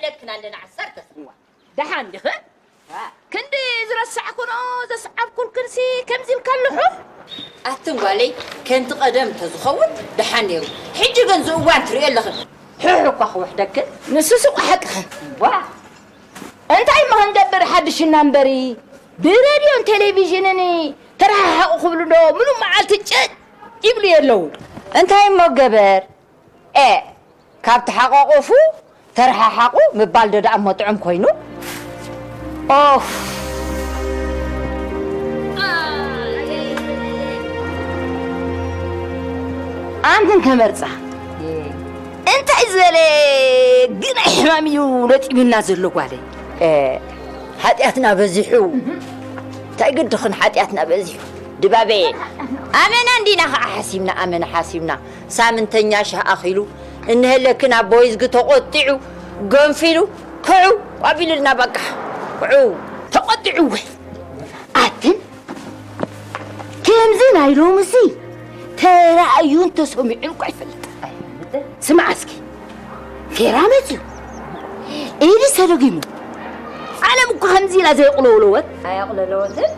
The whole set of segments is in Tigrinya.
ኣለክን ኣለና ዓሰርተ ሰብዋ። ደሓን ዲኽን? ዋ። ክንዲ ዝረሳዕኩኖ ዘስዓብኩልክንሲ ከምዚ ኢልካ ኣለኹ? ኣትን ጓለይ፣ ከምቲ ቀደም እንተዝኸውን ደሓን ነይሩ። ሕጂ ግን ዝእዋን ትርእዮ ኣለኽን። ሕሕ እኳ ክውሕደክን። ንሱ ሱቕ ሓቅኽን። ዋ። እንታይ እሞ ክንገብር ሓድሽና እምበሪ፣ ብሬድዮን ቴሌቪዥንን ተረሓሓቑ ክብሉ ዶ ምሉእ መዓልቲ ጭጭ ይብሉ የለዉ? እንታይ እሞ ገበር? ኤ፣ ካብ ተሓቋቆፉ ተረሓሓቑ ምባል ዶ ደኣ እሞ ጥዑም ኮይኑ? ኦፍ። ኣንትን ተመርጻ። እንታይ ዝበለ ግናይ ሕማም እዩ ለጢሙና ዘሎ ጓለይ? ኤ፣ ሓጢኣትና በዚሑ። እንታይ ግድኽን ሓጢኣትና በዚሑ? ድባበየ። ኣመና እንዲና ኸዓ ሓሲብና፣ ኣመና ሓሲብና። ሳምንተኛ ሻህ ኣኺሉ፣ እንሀለክን ኣቦይ ዝጊ ተቖጢዑ፣ ገንፊሉ፣ ክዑ ኣቢሉልና በቃ። ክዑ። ተቖጢዑ ወይ? ኣትን ከምዚ ናይ ሎምሲ ተራእዩን ተሰሚዑን እኳ ኣይፈልጥን። ስማዕ እስኪ፣ ፌራ መፅዩ፣ ኤድስ ተደጊሙ። ዓለም እኮ ከምዚ ኢላ ዘየቕለውለወት። ኣየቕለለወትን?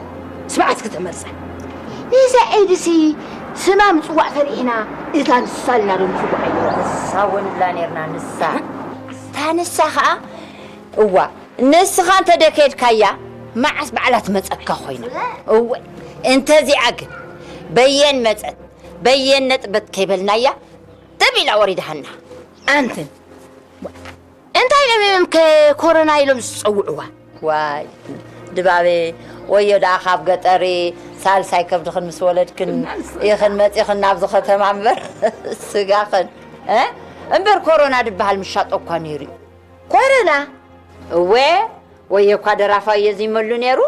ስማዕ እስኪ ተመርፀ። ንዛ ኤድሲ ስማ ምፅዋዕ ፈሪሕና፣ እታ ንሳ ኢልና ዶ ንፅዋዕ? ንሳ እውን ንብላ ነርና፣ ንሳ። እታ ንሳ ኸዓ፣ እዋ፣ ንስኻ እንተ ደከድካያ፣ መዓስ ባዕላ ትመጸካ ኮይና። እወ፣ እንተዚኣ ግን፣ በየን መጸት፣ በየን ነጥበት ከይበልናያ፣ ጥብ ኢላ ወሪዳሃና። ኣንትን፣ እንታይ እዮም እዮም ከ ኮሮና ኢሎም ዝጸውዕዋ? ዋይ፣ ድባበ፣ ወዮ ደኣ ካብ ገጠር ሳልሳይ ከብድኽን ምስ ወለድክን ኢኽን መጺኽን ናብዚ ከተማ እምበር፣ ስጋኽን፣ እ? እምበር ኮሮና ድበሃል ምሻጦ እኳ ነይሩ እዩ። ኮረና? እወ፣ ወየ እኳ ደራፋ እየ ዚመሉ ነይሩ።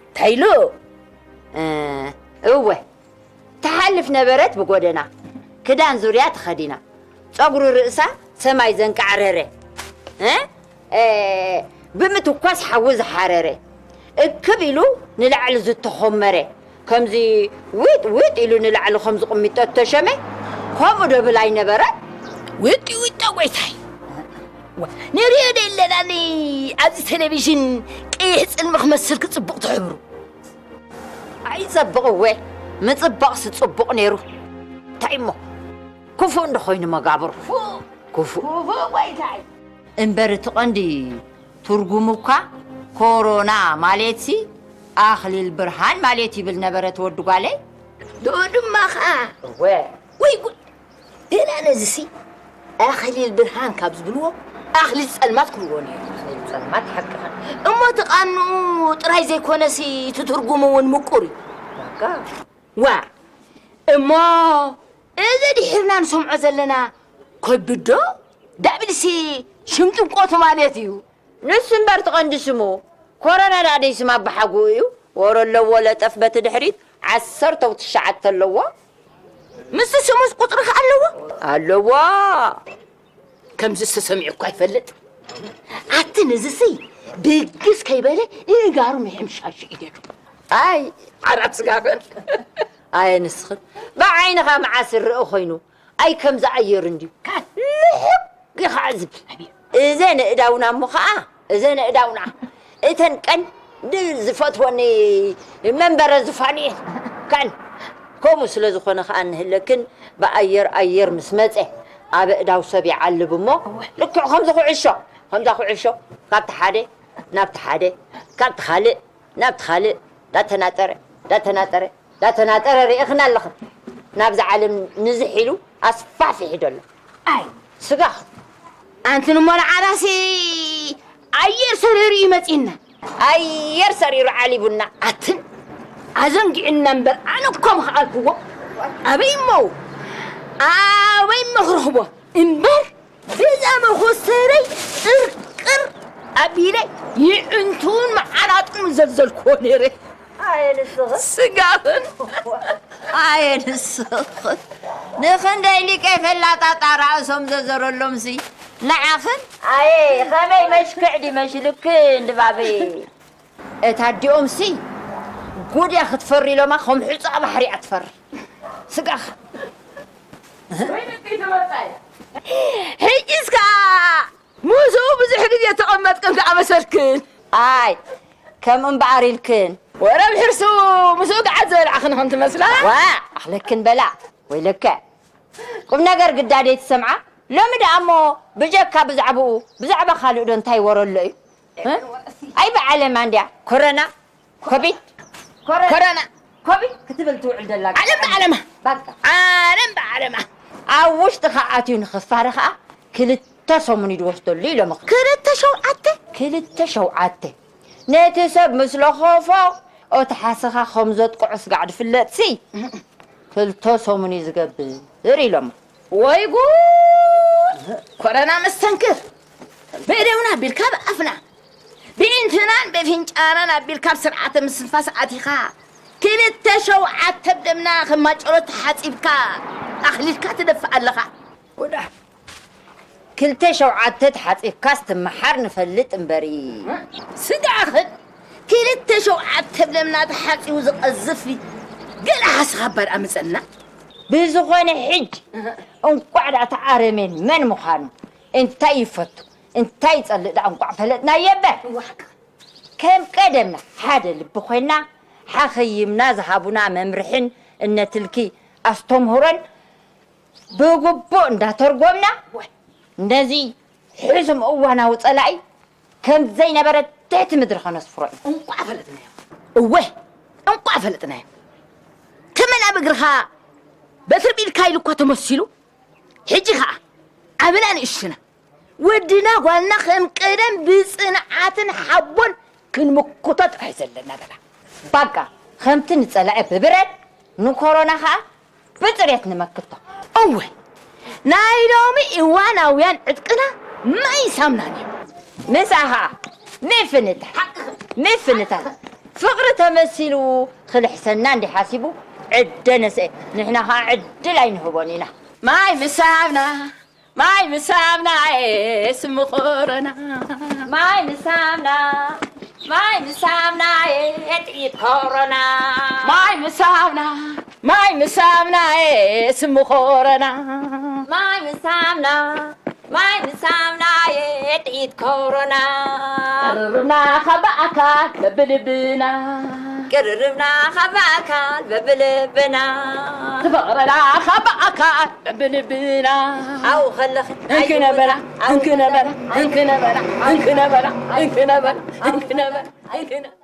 እንታይ ኢሉ? እ፣ እወ፣ ትሓልፍ ነበረት ብጎደና፣ ክዳን ዙርያ ተኸዲና፣ ጸጉሪ ርእሳ ሰማይ ዘንቃዕረረ፣ እ፣ እ፣ ብምትኳስ ሓዊ ዝሓረረ፣ እክብ ኢሉ ንላዕሊ ዝተኾመረ፣ ከምዚ ዊጥ ዊጥ ኢሉ ንላዕሊ ከም ዝቕሚጦ እተሸመ፣ ከምኡ ዶ ብል ኣይነበረን? ዊጥ ዊጥ ጎይታይ። ዋ፣ ንሪኦ ዶ ኣለናኒ ኣብዚ ቴሌቪዥን ቀይሕ ጽልሚ ክመስል ክጽቡቕ ትሕብሩ? ኣይጸብቕ እወ፣ ምጽባቕሲ ጽቡቕ ነይሩ። እንታይ እሞ? ክፉእ እንዶ ኮይኑ መጋብሩ። ክፉእ። ክፉእ። ክፉእ ጎይታይ። እምበር እቲ ቀንዲ ትርጉሙ እኳ ኮሮና ማለትሲ ኣኽሊል ብርሃን ማለት ይብል ነበረ እቲ ወዲ ጓለይ። ንኡ ድማ ኸኣ እወ። ወይ ጉድ! ገና ነዚሲ ኣኽሊል ብርሃን ካብ ዝብልዎ ኣኽሊል ጸልማት ክብልዎ ነይሩ። ኣኽሊል ጸልማት ሓቅኻ። እሞ እቲ ቃንኡ ጥራይ ዘይኮነሲ እቲ ትርጉሙ እውን ምቁር እዩ። ዋጋ። ዋ! እሞ እዚ ድሒርና ንሰምዖ ዘለና ከቢድ ዶ? ዳብልሲ ሽም ጥምቀቱ ማለት እዩ። ንሱ እምበር እቲ ቀንዲ ስሙ፣ ኮረና ደኣ ደይ ስም ኣባሓጎኡ እዩ። ወረ ኣለዎ ለጠፍ በቲ ድሕሪት ዓሰርተ ትሽዓተ ኣለዎ። ምስቲ ስሙስ ቁጽሪ ከ ኣለዎ? ኣለዎ። ከምዚ ዝተሰሚዑ እኳ ይፈልጥ። ኣቲ ነዚሲ ብግስ ከይበለ እጋሩ ምሕምሻሽ ኢደዱ። ኣይ፣ ዓራት ስጋፈን። ኣየ ንስኽን፣ ብዓይንኻ መዓስ ዝረአ ኮይኑ፣ ኣይ ከምዚ ኣየር እንድዩ። ካን። ልሕግ ኢኻ ዝብል። ኣቤት። እዘን ኣእዳውና እሞ ኸኣ፣ እዘን ኣእዳውና፣ እተን ቀንዲ ዝፈትወኒ መንበረ ዝፋን እየን። ካን። ከምኡ ስለ ዝኾነ ኸኣ እንህለክን ብኣየር ኣየር ምስ መጸ ኣብ ኣእዳው ሰብ ይዓልብ እሞ፣ እወ። ልክዕ ከምዚ ኩዕሾ፣ ከምዛ ኩዕሾ፣ ካብቲ ሓደ ናብቲ ሓደ፣ ካብቲ ካልእ ናብቲ ካልእ፣ ዳተናጠረ፣ ዳተናጠረ፣ ዳተናጠረ ርኢኽና ኣለኽን። ናብዛ ዓለም ንዝሕ ኢሉ ኣስፋሕፊሑ ደሎ። ኣይ። ስጋኽ። ኣንትን እሞ ንዓናሲ ኣየር ሰሪሩ እዩ መጺና። ኣየር ሰሪሩ ዓሊቡና። ኣትን ኣዘንጊዑና እምበር ኣነ እኮ ምኽኣልክዎ። ኣበይ እሞ? ኣበይ እሞ ክረኽቦ? እምበር ብዛ መኾስተረይ ጥርቅር ኣቢለ ይዕንቱን መዓናጡን ዘዘልክዎ ነይረ። ኣየ ንስኽን። ስጋኽን። ኣየ ንስኽን። ንኽንደይ ሊቀ ፈላጣጣ ራእሶም ዘዘረሎምሲ ንዓኽን። ኣየ ኸመይ መሽክዕ ድዩ መሽልክን ድባበይ። እታ ኣዲኦምሲ ጉድ እያ ክትፈሪ ኢሎማ፣ ከም ሑጻ ባሕሪ እያ ትፈሪ። ስጋኽ። ሕጂስ ከኣ ምስኡ ብዙሕ ግዜ በልክን። ኣይ፣ ከም እምበኣር ኢልክን። ወረ ብሕርሱ ምስኡ ገዓት ዝበልዓኽን ኸም ትመስላ። ዋ፣ ኣኽለክን በላ፣ ወይለከ። ቁም ነገር ግዳደይ ትሰምዓ? ሎሚ ደኣ እሞ ብጀካ ብዛዕባኡ፣ ብዛዕባ ካልእ ዶ እንታይ ወረ ኣሎ እዩ? እ? ኣይ ብዓለማ እንድያ፣ ኮረና፣ ኮቪድ፣ ኮረና፣ ኮረና። ኮቪድ ክትብል ትውዕል ዘላ። ዓለም ብዓለማ። በቃ። ዓለም ብዓለማ። ኣብ ውሽጥኻ ኣትዩ ንኽፋረ ኸኣ ክልተ ሰሙን እዩ ዝወስደሉ ኢሎምኺ። ክልተ ሸውዓተ? ክልተ ሸውዓተ። ነቲ ሰብ ምስ ለኸፎ፣ ኦቲ ሓስኻ ከም ዘጥቅዖ ስጋዕ ድፍለጥሲ፣ ክልተ ሰሙን እዩ ዝገብር ኢሎሞ። ወይ ጉድ! ኮረና መስተንክር! ብእደውና ኣቢልካ ብኣፍና፣ ብኢንትናን ብፍንጫናን ኣቢልካ ኣብ ስርዓተ ምስትንፋስ ኣቲኻ፣ ክልተ ሸውዓተ ብደምና ከም ማጨሎ ተሓጺብካ፣ ኣኽሊልካ ትደፍእ ኣለኻ። ወዳ፣ ክልተ ሸውዓተ ተሓጺብካስ ትመሓር ንፈልጥ እምበሪ። ስጋኽን ክልተ ሸውዓተ ብደምና ተሓጺቡ ዝቐዝፍ ገለ ሓስኻ እባ ደኣ ምጸና። ብዝኾነ ሕጂ እንቋዕ ደኣ እቲ ኣረሜን መን ምዃኑ፣ እንታይ ይፈቱ፣ እንታይ ይጸልእ ደኣ እንቋዕ ፈለጥናዮ እምበር። እዋሕካ። ከም ቀደምና ሓደ ልቢ ኮይና፣ ሓኸይምና ዝሃቡና መምርሕን እነትልኪ ኣስተምህሮን ብግቡእ እንዳተርጎምና፣ ወይ። ነዚ ሕሱም እዋናዊ ጸላኢ ከም ዘይነበረ ትሕቲ ምድሪ ከነስፍሮ ኢና። እንቋዕ ፈለጥናዮ። እወ፣ እንቋዕ ፈለጥናዮ። ተመን ኣብ እግርኻ በትሪ ቢልካ ኢሉ እኳ ተመሲሉ፣ ሕጂ ኸኣ ዓብና ንእሽትና፣ ወድና ጓልና ከም ቀደም ብጽንዓትን ሓቦን ክንምክቶ ጥራይ ዘለና በላ። ባቃ፣ ከምቲ ንጸላኢ ብብረት፣ ንኮሮና ኸኣ ብጽሬት ንመክቶ። እወ፣ ናይ ሎሚ እዋናውያን ዕጥቅና ማይ ሳምናን እዩ። ምሳኻ ምፍንታ፣ ምፍንታ። ፍቕሪ ተመሲሉ ክልሕሰና እንዲ ሓሲቡ ዕደ ነስኤ፣ ንሕና ኸኣ ዕድል ኣይንህቦን ኢና። ማይ ምሳምና፣ ማይ ምሳምና፣ ኤ፣ ስሚ ኮሮና። ማይ ምሳምና፣ ማይ ምሳምና፣ ኤ፣ ጥይት ኮሮና። ማይ ምሳምና፣ ማይ ምሳምና፣ ኤ፣ ስሚ ኮሮና። ማይ ምሳምና፣ ማይ ምሳምና፣ ኤ፣ ጥይት ኮሮና። ቅርርብና ካብ ኣካል በብልብና። ቅርርብና ካብ ኣካል በብልብና። ተፈቕረና ካብ ኣካል በብልብና። ኣብኡ ከለኺ እንክነበላ፣ ኣይትብላ፣ ኣብኡ እንክነበላ፣ ከለኺ እንክነበላ፣ እንክነበላ፣ እንክነበላ፣ እንክነበላ፣ እንክነበላ፣ እንክነ-